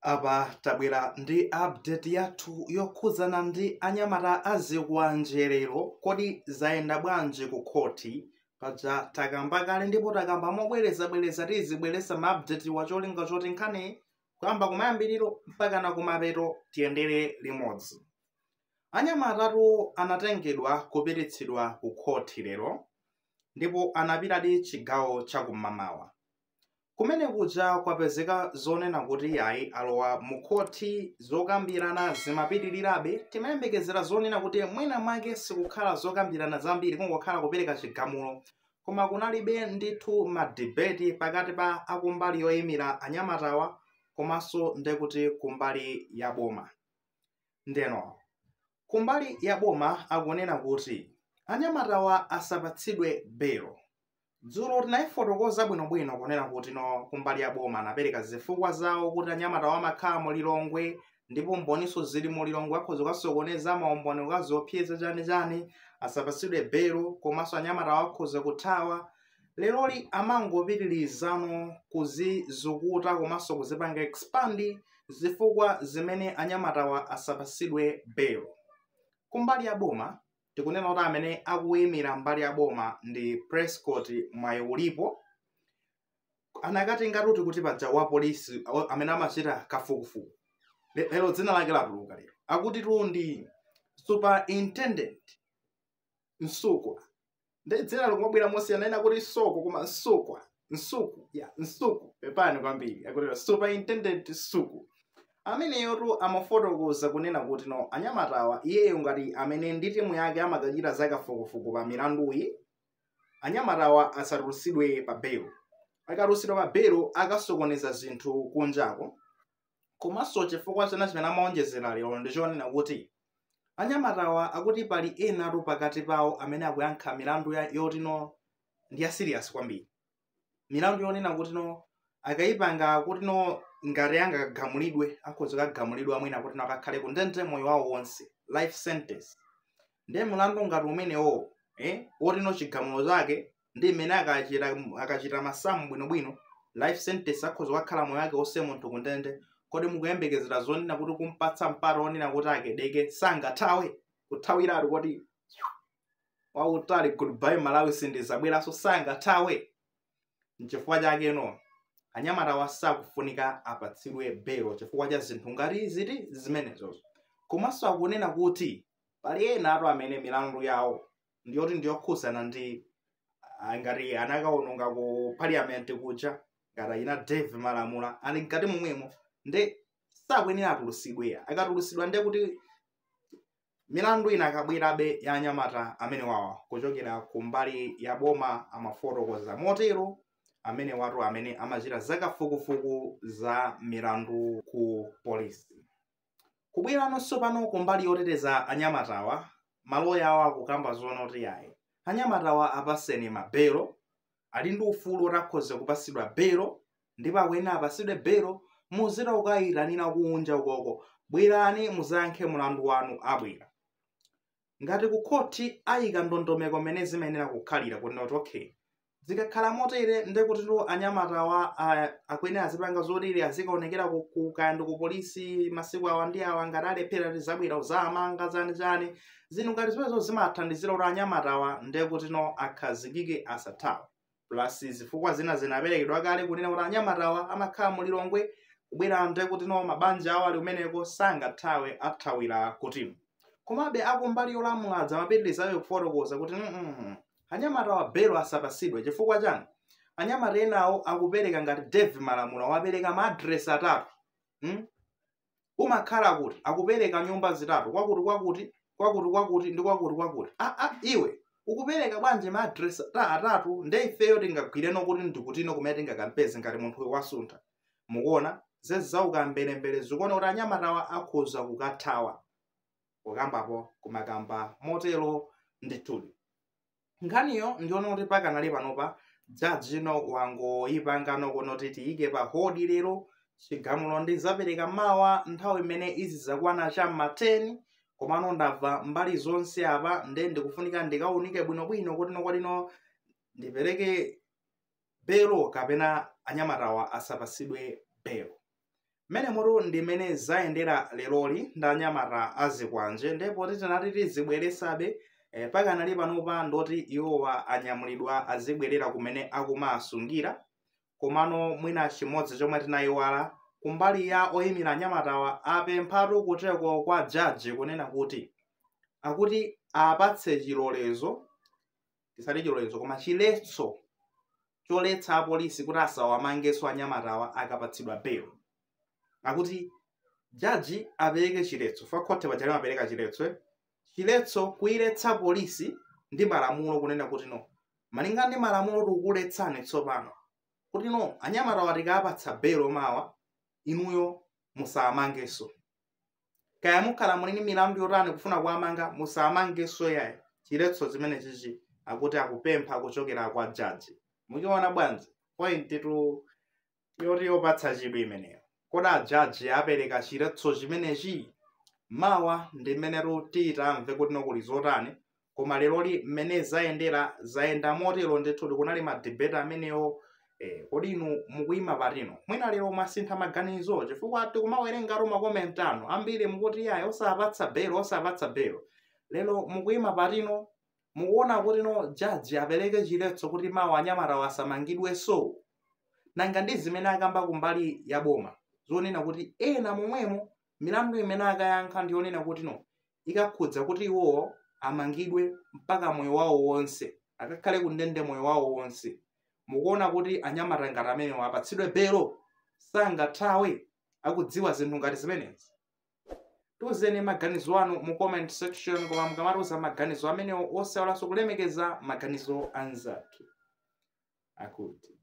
Apa tabwera ndi update yathu yokhudzana ndi anyamata azikwanje lero. Kodi zayenda bwanji ku khoti? Paja takamba kale ndipo takamba mobwerezabwereza, tizibweresa ma update wa cholinga choti nkhani kuyamba kumayambiriro mpaka na kumapeto tiyendere limodzi. Anyamatatu anatengedwa kupititsidwa ku khoti lero ndipo anapitadi chigawo chakum'mamawa. Kumene kuja kwapezeka zonena kuti yayi, alowa mu khoti, zokambirana zimapitirirabe. Timayembekezera zonena kuti mwina mwake sikukhala zokambirana zambiri, kungokhala kupereka chigamulo, koma kunalibe ndithu ma debate pakati pa akumbali yoyimira anyamatawa komanso ndekuti kumbali ya boma. Ndeno kumbali ya boma akunena kuti anyamatawa asapatsidwe belo. Dzulo tinayifotokoza bwinobwino kunena kuti no, kumbali ya boma anapereka zifukwa zawo kuti anyamatawa amakhala mu Lilongwe ndipo mboniso zili mu Lilongwe, akhoza kukasokoneza maumboni, kukaziopseza chani, asapatsidwe belo, komanso anyamatawa akhoza kuthawa. Leroli amangopitirizano kuzizukuta komanso kuzipanga expand zifukwa zimene anyamatawa asapatsidwe belo. Kumbali ya boma tikunena kuti amene akuyimira mbali ya boma ndi Prescott Mwayiulipo. Anakatenga tuti kuti paja wa polisi amene amachita kafukufuku, lero dzina lake latuluka lero, akuti tu ndi Superintendent Msukwa. Ndi dzina likumabwera mosiyana, ena kuti Soko koma Msukwa, Msuku ya Msuku, pepani kwambiri. Akuti Superintendent Suku ameneyotu amafotokoza kunena kuti no, anyamatawa iyeyo ngati amene ndi timu yake amakachita zakafukufuku pa milanduyi, anyamatawa asatulutsidwe pa belo. Akatulutsidwa pa belo akasokoneza zinthu kunjako. Komanso chifukwa china chimene amaonjezera lero ndi chonena kuti anyamatawa akuti pali enatu pakati pawo amene akuyankha milandu yoti no ndi ya serious kwambiri, milandu yonena kuti no akayipanga kuti no ngati angagamulidwe akhoza kagamulidwa amwene kuti no akakhale kundende moyo wawo wonse, life sentence. Ndiye mulandu ngati umenewo, woti no chigamulo chake ndi mmene akachita masamu bwinobwino, life sentence, akhoza kukhala moyo wake wonse munthu kundende. Kodi mukuyembekezera zonena kuti kumpatsa mpata onena kuti akedeke sangathawe kuthawiratu, kuti wautali goodbye Malawi, sindizabweranso, sangathawe? Nchifukwa chake no anyamatawa sakufunika apatsidwe belo chifukwa cha zinthu ngati ziti zimenezozo. Komanso akunena kuti pali ena atu amene milandu yawo ndiyoti ndiyokhudzana ndi ngati anakaononga ku parliament kuja, ngati ayina Dave Malamula ali mkati momwemo, nde sakuyenera atulusidwe. Akatulusidwa ndiye kuti milandu ina akabwerabe ya anyamata amene wawa. Kuchokera kumbali ya boma amafotokoza motero amene watu amene amachita zakafukufuku za milandu ku polisi. Kubweranso pano kumbali yoteteza anyamatawa, maloya awo akukamba zoona kuti yayi, anyamatawa apaseni mabelo, ali ndi ufulu oti akhoza kupasidwa belo ndipo akuyenera apasidwe belo. Muzita kukayitanira kunja ukoko, bwerani muzayankhe mulandu wanu, abwera. Ngati ku khoti ayika ndondomeko mmene zimayenera kukhalira kuti kuti okay, zikakhala motere ndekuti anyamatawa akuyenera azipanga zotere, azikaonekera kaya ndi ku polisi masiku awa ndi awa, ngati alephera tizabwera uzamanga chani chani. Zinthu ngati zimenezo zimathandizira kuti anyamatawa ndekuti no akhazikike, asathawe. Plus zifukwa zina zinaperekedwa kale kunena kuti anyamatawa amakhala mu Lilongwe, kubwera ndekuti no mabanja awo ali kumeneko, sangathawe, athawira kutino? Komabe akumbali yolamula amapitirizabe kufotokoza kuti anyamatawa belo asapasidwe. Chifukwa chani? Anyamata enawo akupereka ngati Dave Malamula wapereka ma address atatu, Umakhala kuti akupereka nyumba zitatu, kwakuti kwakuti, kwakuti kwakuti ndi kwakuti kwakuti. Aa, iwe ukupereka bwanji ma address atatu? Nde ifeyo tingagwireno kuti ndikutino kumene tingakampeze ngati munthu wasuntha? Mukuona zezi zaukamberembere zikuona kuti anyamatawa akhoza kukathawa. Kukambapo kumakamba motero ndithudi. Nkhaniyo ndiona kuti pakanali panopa jaji no wangoyipangano kuno kuti tiyike pa hold lero, chigamulo ndizapereka mawa nthawi imene izi zakwana cham'ma 10. Komano ndamva mbali zonse apa, nde ndikufunika ndikaunike bwinobwino kuti no ndipereke belo kapena anyamatawa asapasidwe belo. Mmenemotu ndi mmene zayendera leroli ndi anyamata a zikwanje, ndipo tinati tizibweresabe. Pakanali panopa ndoti iwowa anyamulidwa azibwerera kumene akumasungira. Komano mwina chimodzi chomwe tinayiwala, kumbali ya oyimira anyamatawa apemphatu kuteko kwa jaji kunena kuti akuti apatse chilolezo, tisati chilolezo koma chiletso choletsa apolisi kuti asawamangenso anyamatawa akapatsidwa belo. Akuti jaji apereke chiletso, fa khothe paja limapereka chiletso, eh? Chiletso kuyiletsa polisi ndi malamulo kunena kuti no, malinga ndi malamulo tikuletsani tsopano kuti no, anyamatawa tikapatsa belo mawa, inuyo musamangenso. Kaya mukhala muli milandu yotani kufuna kuwamanga, musamangenso yayi. Chiletso chimene chichi akuti akupempha kuchokera kwa jaji. Muchiona bwanji? Point tu yoti yopatsa chidwi imeneyo. Kodi ajaji apereka chiletso chimenechi? Mawa ndi mmenetu titamve kuti no kuli zotani. Koma leroli mmene zayendera, zayenda motero ndithu. Kunali ma debate amenewo. Kodi inu mukuyima patino? Mwina lero mwasintha maganizo, chifukwa tikumawerengatu ma comment anu ambiri mukuti yayi, osapatsa belo, osapatsa belo. Lero mukuyima patino? Mukuona kuti no, jaji apereke chiletso kuti mawa anyamatawo asamangidwenso? Nanga ndi zimene akamba kumbali ya boma zonena kuti ena momwemo milandu imene akayankha ndiyonena kuti no, ikakhudza kuti iwowo amangidwe mpaka moyo wawo wonse, akakhale kundende moyo wawo wonse, mukuona kuti anyamata ngati amenewo apatsidwe belo? Sangathawe akudziwa zinthu ngati zimenezi? Tiuzeni maganizo anu mu comment section. Koma mukamatiuza maganizo amenewo, osawalanso kulemekeza maganizo anzathu akuti